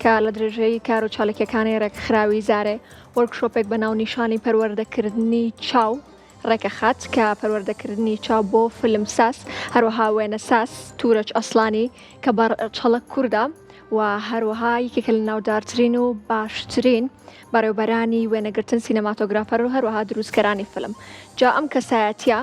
کە لە درێژەی کار و چاالکیەکانی ڕێکخراوی زارێ وۆرکشۆپێک بە ناونیشانی پەروەردەکردنی چاو ڕێکەخات کە پەروەردەکردنی چاو بۆ فیلمساز هەروەها وێنەساز تورەج ئەسڵانی کە بە ڕەچەڵەک کوردە و هەروەها یەکێکە لە ناودارترین و باشترین بەڕێوبەرانی وێنەگرتن سینەماتۆگرافەر و هەروەها دروستکەرانی فیلم جا ئەم کەسایەتیە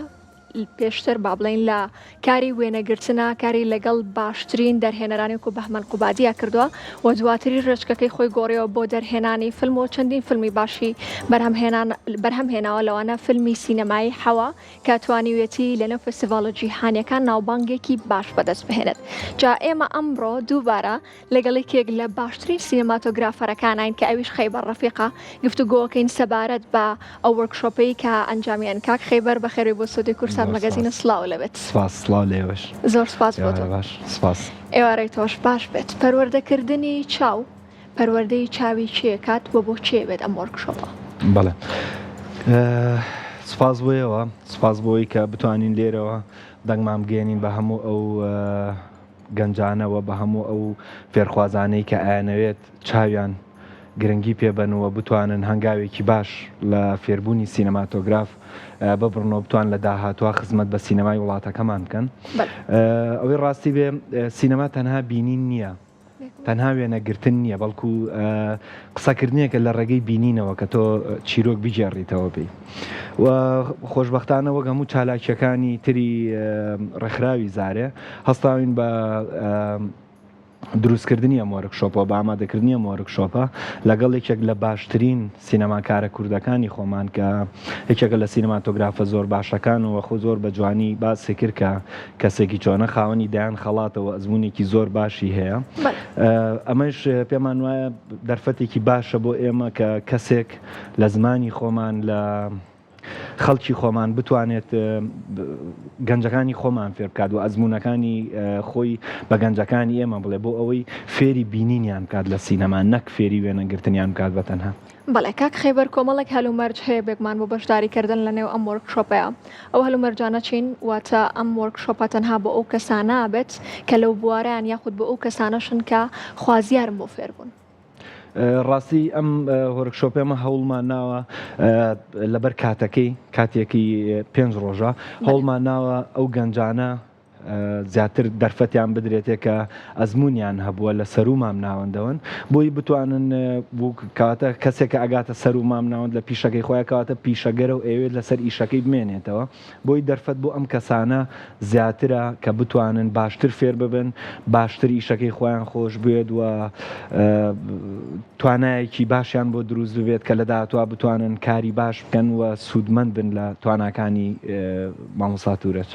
پێشتر با بڵێین لە کاری وێنەگرتنا کاری لەگەڵ باشترین دەرهێنەرانی وەکو بەهمەن قوبادیە کردووە و دواتریش ڕێچکەکەی خۆی گۆڕیەوە بۆ دەرهێنانی فیلم و چەندین فیلمی باشی بەرهەمهێنان بەرهەم هێناوە لەوانە فیلمی سینەمایی حەوا کە توانیویەتی لەنێو فێستیڤاڵە جیهانیەکان ناوبانگێکی باش بەدەست بهێنێت جا ئێمە ئەمڕۆ دووبارە لەگەڵ یەکێک لە باشترین سینەماتۆگرافەرەکانین کە ئەویش خەیبەر ڕەفیقە گفتوگۆکەین سەبارەت بە ئەو workshop ەی کە ئەنجامیان کاک خەیبەر بەخێربێی بۆ ستۆدیۆی کوردسات مەگەزین و سڵاو لەبێت. سپاس سڵاو لێوەش. زۆر سپاس بۆ تۆ. باش سپاس. ئێوارەی تۆش باش بێت. پەروەردەکردنی چاو پەروەردەی چاوی کێ کات و بۆ کێ بێت ئەم workshop ە؟ بەڵێ سپاس بۆ ئێوە سپاس بۆی کە بتوانین لێرەوە دەنگمان بگەێنین بە هەموو ئەو گەنجانە و بە هەموو ئەو فێرخوازانەی کە ئەیانەوێت چاویان گرنگی پێ بەن و بتوانن هەنگاوێکی باش لە فێربوونی سینەماتۆگراف ببڕن و بتوان لە داهاتوە خزمەت بە سینەمای وڵاتەکەمان بکەن. ئەوەی ڕاستی بێ سینەما تەنها بینین نییە. تەنها وێنەگرتن نییە بەڵکو قسەکردنێکە لە ڕێگەی بینینەوە کە تۆ چیرۆک بگێڕیتەوە پێی و خۆشبەختانە وەک هەموو چالاکیەکانی تری ڕێکخراوی زارێ هەستاوین بە دروستکردنی ئەم workshop ە بە ئامادەکردنی ئەم workshop ە لەگەڵ یەکێک لە باشترین سینەماکارە کوردەکانی خۆمان کە یەکێکە لە سینەماتۆگرافە زۆر باشەکان و خۆ زۆر بە جوانی باسی کرد کە کەسێکی چۆنە خاوەنی دەیان خەڵاتە و ئەزموونێکی زۆر باشی هەیە ئەمەش پێمان وایە دەرفەتێکی باشە بۆ ئێمە کە کەسێک لە زمانی خۆمان لە خەڵکی خۆمان بتوانێت گەنجەکانی خۆمان فێر بکات و ئەزموونەکانی خۆی بە گەنجەکانی ئێمە بڵێ بۆ ئەوەی فێری بینینیان بکات لە سینەما نەک فێری وێنەگرتنیان بکات بە تەنها. بەڵێ کاک خەیبەر کۆمەڵێک هەلومەرج هەیە بێگومان بۆ بەشداری کردن لە نێو ئەم workshop ەیا ئەو هەلومەرجانە چین؟ واتە ئەم workshop ە تەنها بۆ ئەو کەسانە بێت کە لەو بوارەیان یاخود بۆ ئەو کەسانەشن کە خوازیارن بۆ فێربوون؟ ڕاستی ئەم workshop ێمە هەوڵمان ناوە لەبەر کاتەکەی کاتێکی پێنج ڕۆژە هەوڵمان ناوە ئەو گەنجانە زیاتر دەرفەتیان بدرێتێ کە ئەزمونیان هەبووە لە سەرو مام ناوەندەوەن بۆی بتوانن کەواتە کەسێک کە ئەگاتە سەر و مام ناوەند لە پیشەکەی خۆیان کەواتە پیشەگەرە و ئەوێت لەسەر ئیشەکەی بمێنێتەوە بۆی دەرفەت بۆ ئەم کەسانە زیاترە کە بتوانن باشتر فێر ببن، باشتر ئیشەکەی خۆیان خۆش بوێت و توانایەکی باشیان بۆ دروست ببێت کە لە داهاتووا بتوانن کاری باش بکەن و سوودمەند بن لە تواناکانی مامۆستا تورەچ.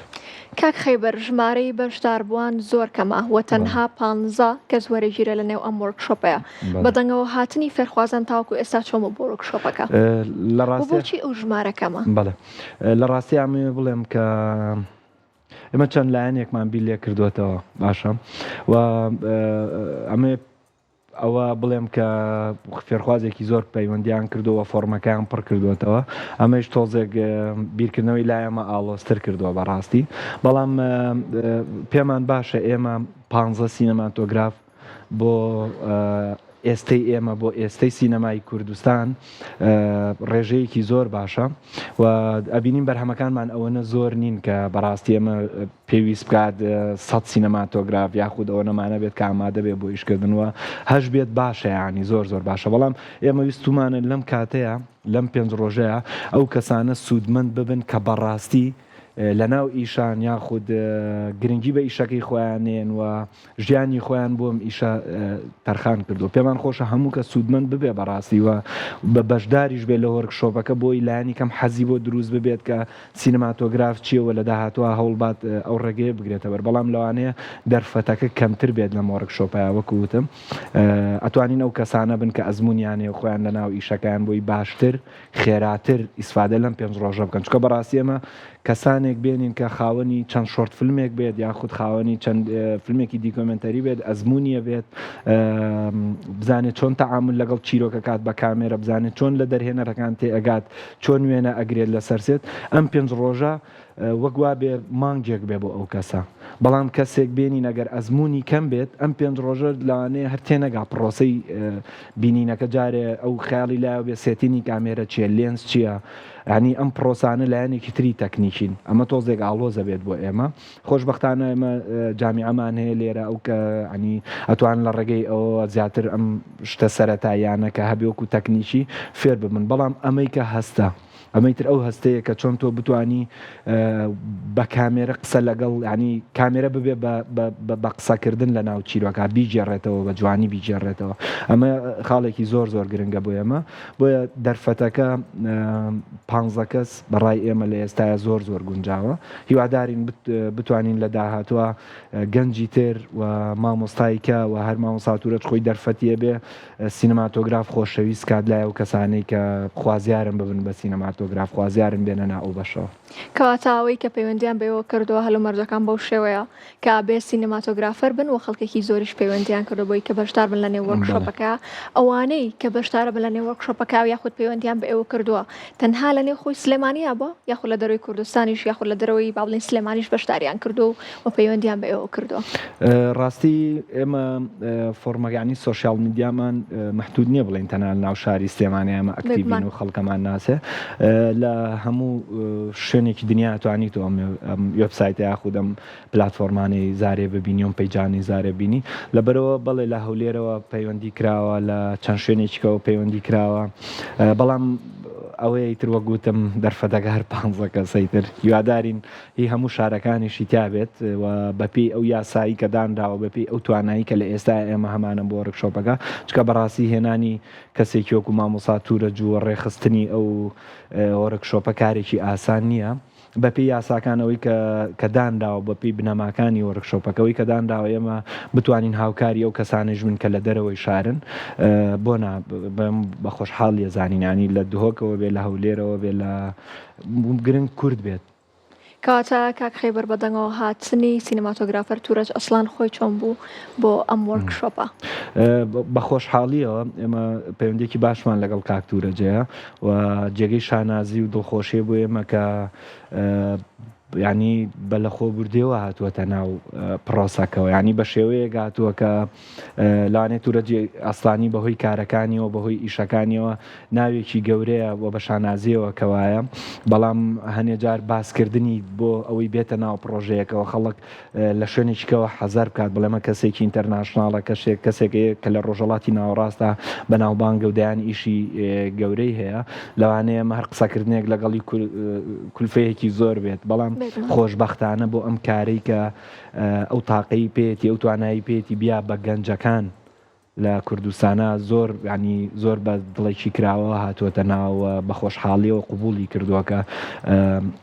کاک خەیبەر ژمارەی بەشداربووان زۆر کەمە و تەنها پانزە کەس وەرەگیرێ لە نێو ئەم workshop ەیە. بە دەنگەوە هاتنی فێرخوازان تاوەکو ئێستا چۆن بوو بۆ workshop ەکە؟ و بۆچی ئەو ژمارە کەمە؟ بەڵێ لە ڕاستی ئەمەوێ بڵێم کە ئێمە چەند لایەنێکمان بیر لێ کردوێتەوە باشە و ئەمێ ئەوە بڵێم کە فێرخوازێکی زۆر پەیوەندیان کردەوە فۆرمەکەیان پڕ کردوێتەوە ئەمەش تۆزێک بیرکردنەوەی لای ئەمە ئاڵۆزتر کردووە بەڕاستی بەڵام پێمان باشە ئێمە پ سینەماتۆگراف بۆ ئێستەی ئێمە بۆ ئێستەی سینەمای کوردستان ڕێژەیەکی زۆر باشە و ئەبینین بەرهەمەکانمان ئەوەنە زۆر نین کە بەڕاستی ئێمە پێویست بکات سە سینەماتۆگراف یاخود ئەوە نەمانە بێت کە ئامادە بێ بۆ ئیشکردن و هەش بێت باشە ینی زۆر زۆر باشە بەڵام ئێمە ویستومانە لەم کاتەیە لەم پێنج ڕۆژەیە ئەو کەسانە سوودمەند ببن کە بەڕاستی لەناو ئیشان یاخود گرنگی بە ئیشەکەی خۆیان نێن و ژیانی خۆیان بۆ ئەم ئیشە تەرخان کردووە پێمان خۆشە هەموو کەس سوودمەند ببێ بەڕاستی و بە بەشداریش بێت لە workshop ەکە بۆی لایەنی کەم حەزی بۆ دروست ببێت کە سینەماتۆگراف چییە و لە داهاتووە هەوڵبات ئەو ڕێگەیە بگرێتە بەر بەڵام لەوانەیە دەرفەتەکە کەمتر بێت لەم workshop ە وەکو وتم ئەتوانین ئەو کەسانە بن کە ئەزموونیان هەیە و خۆیان لەناو ئیشەکەیان بۆی باشتر خێراتر ئیسفادە لەم پێنج ڕۆژە بکەن چونکە بەڕاستی ئێمە کەسانێک بێنین کە خاوەنی چەند short فیلمێک بێت یاخود خاوەنی چەند فیلمێکی دیکۆمێنتەری بێت ئەزمونیە بێت بزانێت چۆن تەعامل لەگەڵ چیرۆکەکات بە کامێرە بزانێت چۆن لە دەرهێنەرەکان تێ ئەگات چۆن وێنە ئەگرێت لەسەر set ئەم پێنج ڕۆژە. وەک وابێ مانگێک بێ بۆ ئەو کەسە بەڵام کەسێک بێنین ئەگەر ئەزموونی کەم بێت ئەم پێنج ڕۆژە لەوانەیە هەر تێنەگا پڕۆسەی بینینەکە جارێ ئەو خەیاڵی لایەوە بێ setting ی کامێرە چییە lens چییە ینی ئەم پڕۆسانە لایەنێکی تری تەکنیکین ئەمە تۆزێک ئاڵۆزە بێت بۆ ئێمە خۆشبەختانە ئێمە جامیعەمان هەیە لێرە ئەو کە ینی ئەتوان لە ڕێگەی ئەوە زیاتر ئەم شتە سەرەتاییانە کە هەبێ وەکو تەکنیکی فێر ببن بەڵام ئەمەی کە هەستە ئەمەی تر ئەو هەستەیە کە چۆن تۆ بتانی بە کامێرە قسە لەگەڵ ینی کامێرە ببێ بە قسەکردن لە ناو چیرۆکە بیگێڕێتەوە بە جوانی بیگێڕێتەوە ئەمە خاڵێکی زۆر زۆر گرنگە بۆ ئێمە بۆیە دەرفەتەکە پانزە کەس بەڕای ئێمە لە ئێستایا زۆر زۆر گونجاوە هیوادارین بتوانین لە داهاتوە گەنجی تر و مامۆستای کە و هەر مامۆستا تورەج خۆی دەرفەتیە بێ سینەماتۆگراف خۆشەویست کات لای ئەو کەسانەی کە خوازیارن ببن بە سینەماتۆگراف خوازیارن بێنە ناو ئەو بەشەوە. کەواتە ئەوەی کە پەیوەندیان بەێوە کردووە هەلومەرجەکان بەو شێوەیە کە ئەبێ سینەماتۆگرافەر بن و خەڵکێکی زۆریش پەیوەندیان کردووە بۆی کە بەشدار بن لە نێو وۆرکشۆپەکە ئەوانەی کە بەشدارە بن لە نێو وۆرکشۆپەکە یاخود پەیوەندیان بە ئێوە کردووە تەنها لە نێو خۆی سلێمانیا بووە یاخود لە دەرەوەی کوردستانیش یاخود لە دەرەوەی با بڵێین سلێمانیش بەشداریان کردووە و پەیوەندیان بە ئێوە کردووە؟ ڕاستی ئێمە فۆرمەکانی social media مان مەحدود نییە بڵێین تەنها لە ناو شاری سلێمانی ئێمە active ین و خەڵکەمان ناسێ لە هەموو شوێنێکی دنیا توانی تۆ ئەم وێبسایتە یاخود ئەم پلاتفۆرمانەی زارێ ببینی ئەم page انەی زارێ بینی لەبەرەوە بەڵێ لە هەولێرەوە پەیوەندی کراوە لە چەند شوێنێکیکەوە پەیوەندی کراوە بەڵام ئەوەیە تر وەک وتم دەرفەتەکە هەر پانزە کەسەی تر هیوادارین هی هەموو شارەکانیشی تیابێت و بەپێی ئەو یاسایی کە دانراوە بەپێی ئەو توانایی کە لە ئێستا ئێمە هەمانە بۆ workshop ەکە چکە بەڕاستی هێنانی کەسێکی وەکو مامۆسا تورەج و ڕێکخستنی ئەو workshop ە کارێکی ئاسان نییە. بەپێی یاساکان ئەوەی کە کە دانراوە بەپێی بنەماکانی workshop ەکە ئەوەی کە دانراوە ئێمە بتوانین هاوکاری ئەو کەسانەیش بن کە لە دەرەوەی شارن بۆ نا بە خۆشحاڵیە زانین ینی لە دهۆکەوە بێ لە هەولێرەوە بێ لە گرنگ کورد بێت. کەواتە کاک خەیبەر بە دەنگەوە هاتنی سینەماتۆگرافەر تورەج ئەسڵان خۆی چۆن بوو بۆ ئەم workshop ە؟ بە خۆشحاڵیەوە ئێمە پەیوەندیەکی باشمان لەگەڵ کاک تورەج هەیە و جێگەی شانازی و دڵخۆشیە بۆ ئێمە کە ینی بە لە خۆبوردیەوە هاتووەتە ناو پرۆسەکەەوە ینی بە شێوەیەک هاتووە کە لەوانەیە تورەجی ئەسلانی بەهۆی کارەکانیەوە بەهۆی ئیشەکانیەوە ناوێکی گەورەیە و بە شانازیەوە کەوایە بەڵام هەنێ جار باسکردنی بۆ ئەوەی بێتە ناو پرۆژەیەکەوە خەڵک لە شوێنێکیکەوە حەزەر بکات بڵێمە کەسێکی international ە کەشێک کەسێک کە لە ڕۆژەڵاتی ناوەڕاستە بەناوبانگە و دەیان ئیشی گەورەی هەیە لەوانەیە ئەمە هەر قسەکردنێک لەگەڵی کولفەیەکی زۆر بێت بەڵام خۆشبەختانە بۆ ئەم کارەی کە ئەو تاقەی پێیەتی ئەو توانایی پێیەتی بیا بە گەنجەکان لە کوردستانا زۆر یانی زۆر بە دڵێکی کراوەوە هاتووەتە ناوە بە خۆشحاڵیەوە قبوڵی کردووە کە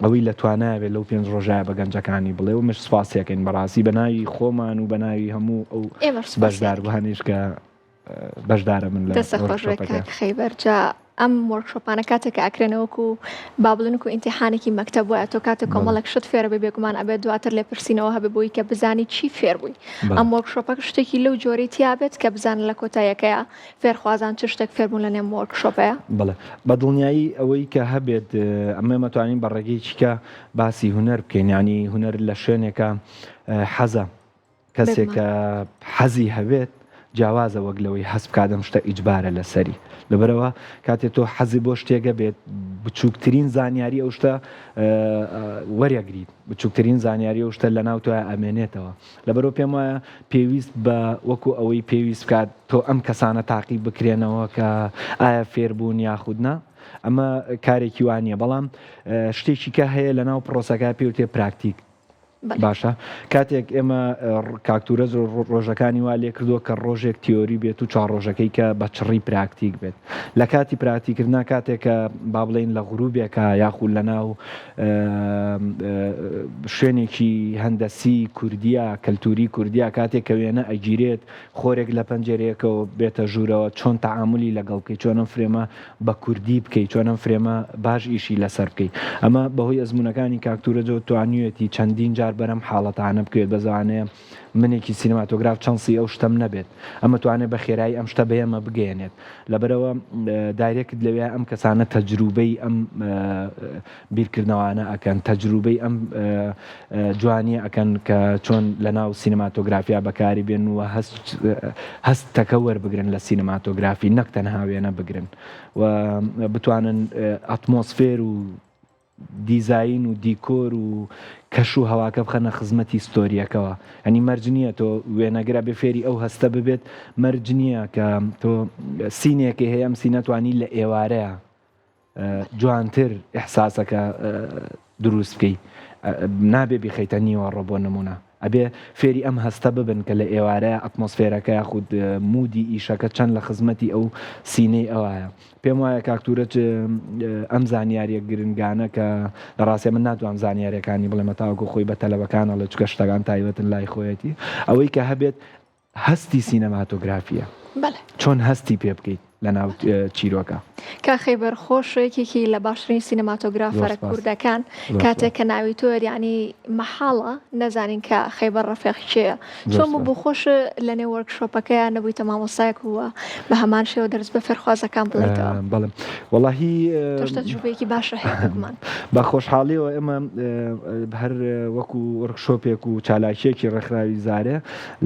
ئەوەی لە توانایە بێت لەو پێنج ڕۆژایە بە گەنجەکانی بڵێ و مش سپاسیەکەین بەڕاستی بە ناوی خۆمان و بە ناوی هەموو ئەو بەشداربووانیش کە بەشدارە من لە دەستت خۆش بێت کاک خەیبەر جا ئەم workshop انە کاتێک کە ئەکرێنە وەکو با بڵێن وەکو ئیمتیحانێکی مەکتەب وایە تۆ کاتێک کۆمەڵێک شت فێرە بێ بێگومان ئەبێت دواتر لێپرسینەوە هەبێ بۆی کە بزانی چی فێر بووی ئەم workshop ە شتێکی لەو جۆرەی تیا بێت کە بزانن لە کۆتاییەکەیا فێرخوازان چ شتێک فێربوون لە نێو workshop ەیە. بەڵێ بە دڵنیایی ئەوەی کە هەبێت ئەمە مەتوانین بە ڕێگەیەکی کە باسی هونەر بکەین یانی هونەر لە شوێنێکە حەزە کەسێک کە حەزی هەبێت جیاوازە وەک لەوەی هەست بکات ئەم شتە ئیجبارە لەسەری لەبەرەوە کاتێ تۆ حەزی بۆ شتێکە بێت بچووکترین زانیاری ئەو شتە وەرەگریت بچووکترین زانیاری ئەو شتە لەناو تۆ ئەمێنێتەوە لەبەرەوە پێم وایە پێویست بە وەکو ئەوەی پێویست بکات تۆ ئەم کەسانە تاقی بکرێنەوە کە ئایا فێربوون یاخود نا ئەمە کارێکی وانە بەڵام شتێکی کە هەیە لەناو پرۆسەکە پێوتێ پراکتیک باشە کاتێک ئێمە کاک تورەج ڕۆژەکانی وا لێ کردووە کە ڕۆژێک تیۆری بێت و چوار ڕۆژەکەی کە بە چڕی پراکتیک بێت لە کاتی پراکتیکردنا کاتێک کە با بڵێین لە غروبێکە یاخود لە ناو شوێنێکی هەندەسی کوردیە کەلتوری کوردیە کاتێک کە وێنە ئەگیرێت خۆرێک لە پەنجەرەیەکەوە بێتە ژوورەوە چۆن تەعامولی لەگەڵ بکەی چۆن ئەم frame ە بە کوردی بکەی چۆن ئەم frame ە باش ئیشی لەسەر بکەی ئەمە بەهۆی ئەزموونەکانی کاک تورەجەوە توانیویەتی چەندین جار. زار بەرەم حاڵەتانە بکەوێت بەزانێ منێکی سینەماتۆگراف chance ی ئەو شتەم نەبێت ئەمە توانێت بە خێرایی ئەم شتە بە ئێمە بگەیەنێت لەبەرئەوە direct لەوێ ئەم کەسانە تەجروبەی ئەم بیرکردنەوانە ئەکەن تەجروبەی ئەم جوانیە ئەکەن کە چۆن لە ناو سینەماتۆگرافیا بەکاری بێن و هەستەکە وەربگرن لە سینەماتۆگرافی نەک تەنها وێنە بگرن و بتوانن ئەتمۆسفێر و دیزاین و دیکۆر و کەش و هەواکە بخەنە خزمەتی ستۆریەکەوە یانی مەرج نییە تۆ وێنەگرە بێ فێری ئەو هەستە ببێت مەرج نییە کە تۆ سینێکی هەیە ئەم سینە توانی لە ئێوارەیە جوانتر ئیحساسەکە دروست بکەی نابێ بیخەیتە نیوەڕۆ بۆ نمونە ئەبێ فێری ئەم هەستە ببن کە لە ئێوارەیە ئەتمۆسفێرەکە یاخود mood ی ئیشەکە چەند لە خزمەتی ئەو سینەی ئەوایە. پێم وایە کاک تورەج ئەم زانیاریە گرنگانە کە لە ڕاستیا من ناتوانم زانیاریەکانی بڵێم هەتاوەکو خۆی بە تەلەبەکان ئەڵێ چونکە شتەکان تایبەتن لای خۆیەتی ئەوەی کە هەبێت هەستی سینەماتۆگرافیە بەڵێ. چۆن هەستی پێ بکەیت لە ناو چیرۆکە. کاک خەیبەر خۆش یەکێکی لە باشترین زۆر سینەماتۆگرافەرە سپاس کوردەکان زۆر کاتێک سپاس. کە ناوی تۆ یانی مەحاڵە نەزانین کە خەیبەر ڕەفیق کێیە زۆر چۆن سپاس. بوو خۆش لە نێو وۆرکشۆپەکەیا نەبوویتە مامۆستایەک و بە هەمان شێوە دەرس بە فێرخوازەکان بڵێیتەوە؟ بەڵێ وەڵاهی تۆش تەجروبەیەکی باشە هەیە بێگومان. بە خۆشحاڵیەوە ئێمە هەر وەکو وۆرکشۆپێک و چالاکیەکی ڕێکخراوی زارێ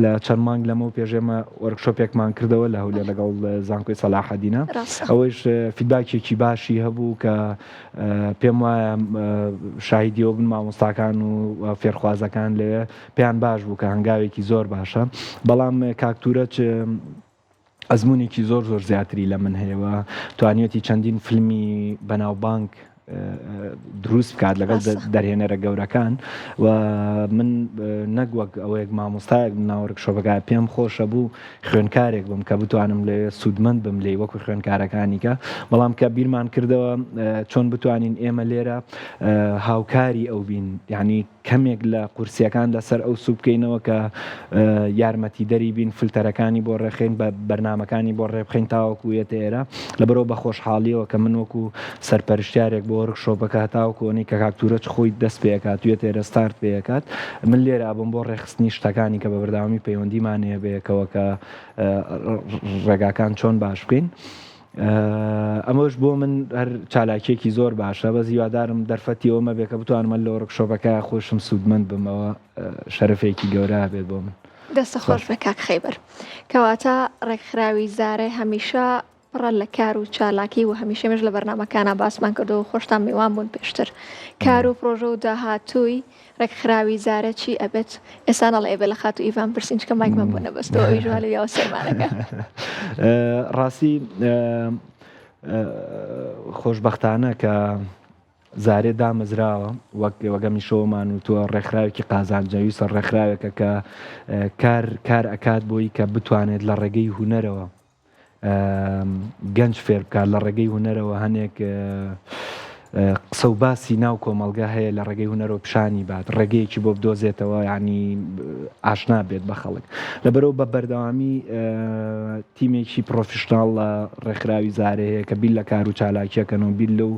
لە چەند مانگ لەمەو پێش ئێمە وۆرکشۆپێکمان کردەوە لە هەولێر لەگەڵ زانکۆی سەلاحەدینە ئەوەیش feedback ێکی باشی هەبوو کە پێم وایە شاهیدیەوە بن مامۆستاکان و فێرخوازەکان لەوێ پێیان باش بوو کە هەنگاوێکی زۆر باشە بەڵام کاک تورەچ ئەزمونێکی زۆر زۆر زیاتری لە من هەیە و توانیوەتی چەندین فیلمی بەناوبانگ دروست بکات لەگەڵ دەرهێنەرە گەورەکان و من نەک وەک ئەوەیەک مامۆستایەک ناوەرک شۆبەکە پێم خۆشە بوو خوێنکارێک بم کە بتوانم لەوێ سوودمەند بم لێی وەکو خوێنکارەکانی کە بەڵام کە بیرمان کردەوە چۆن بتوانین ئێمە لێرە هاوکاری ئەو بین یعنی کەمێک لە قورسیەکان لەسەر ئەو سوک بکەینەوە کە یارمەتیدەری بین فلتەرەکانی بۆ ڕێخین بە بەرنمەکانی بۆ ڕێبخین تاوەکو یەتە ئێرە لەبەرەوە بە خۆشحاڵیەوە کە من وەکو سەرپەرشتیارێک بۆ وۆرکشۆپەکە هەتاوەکو ئەوەی کە کاک تورەچ خۆی دەست پێکات وێتە ئێرە ستارت پێکات من لێرە بم بۆ ڕێخستنی شتەکانی کە بە بەردەوامی پەیوەندیمان هەیە بەیەکەوە کە ڕێگاکان چۆن باش بکەین. ئەمەش بۆ من هەر چالاکیەکی زۆر باشە بەس هیوادارم دەرفەتی ئەوە مەبێ کە بتوانم لە وۆرکشۆپەکە خۆشم سوودمەند بمەوە شەرەفێکی گەورە بێت بۆ من. دەستت خۆش بێ کاک خەیبەر. کەواتە ڕێکخراوی زارێ هەمیشە پڕە لە کار و چالاکی و هەمیشە ئێمەش لە بەرنامەکانا باسمان کردووە و خۆشتان میوان بوون پێشتر. کار و پڕۆژە و داهاتووی ڕێکخراوی زارە چی ئەبێت؟ ئێستا نەڵێ ئەبێ لە خاتوو ئیڤان پرسین چکە مایکمان بۆ نەبەستەوە ئەویش وا لەویاوە سەرمانەکە. ڕاستی خۆشبەختانە کە زارێ دامەزراوە وەک وەگەمیشەوەمان و تۆ ڕێکخراوێکی قازانجەویستە ڕێکخراوێکە کە کار کار ئەکات بۆی کە بتوانێت لە ڕێگەی هونەرەوە گەنج فێر بکات لە ڕێگەی هونەرەوە هەنێک قسە و باسی ناو کۆمەڵگە هەیە لە ڕێگەی هونەرەوە پیشانی بات ڕێگەیەکی بۆ بدۆزێتەوە ینی ئاشنا بێت بە خەڵک لەبەرەوە بە بەردەوامی تیمێکی professional لە ڕێکخراوی زارێ هەیە کە بیر لە کار و چالاکیەکەن و بیر لەو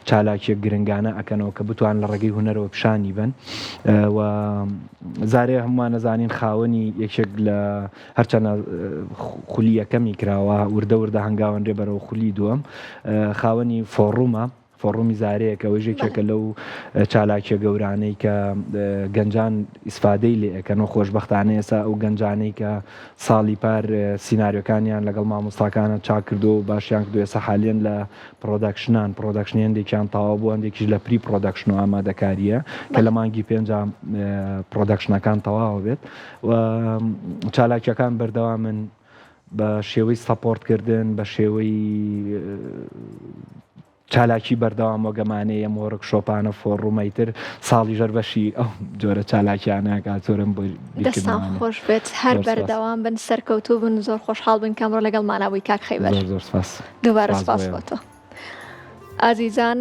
چالاکیە گرنگانە ئەکەنەوە کە بتوان لە ڕێگەی هونەرەوە پیشانی بن و زارێ هەمووان نەزانین خاوەنی یەکێک لە هەرچەنە خولی یەکەمی کراوە وردە وردە هەنگاوەنرێ بەرەو خولی دووەم خاوەنی فۆڕومە فۆڕومی زارەیە کە ئەوەیش یەکێکە لەو چالاکیە گەورانەی کە گەنجان ئیسفادەی لێ ئەکەن و خۆشبەختانە ئێستا ئەو گەنجانەی کە ساڵی پار سیناریۆکانیان لەگەڵ مامۆستاکانە چاک کردو و باشیان کردو ئێستا حالیەن لە production ان production ی هەندێکیان تەواو بوو هەندێکیش لە pre production و ئامادەکاریە کە لە مانگی پێنجا production ەکان تەواو بێت و چالاکیەکان بەردەوامن بە شێوەی support کردن بە شێوەی چالاکی بەردەوام وەگەمانەیە ئەم وۆرک شۆپانە فۆڕومەی تر ساڵی ژەر بەشی ئەو جۆرە چالاکیانە کا زۆرم بۆ دەستان خۆش بێت هەر بەردەوام بن سەرکەوتوو بن زۆر خۆشحاڵ بن کەمڕۆ لەگەڵمانە بووی کاک خەیبەر زۆر زۆر سپاس دووبارە سپاس بۆ تۆ ئازیزان.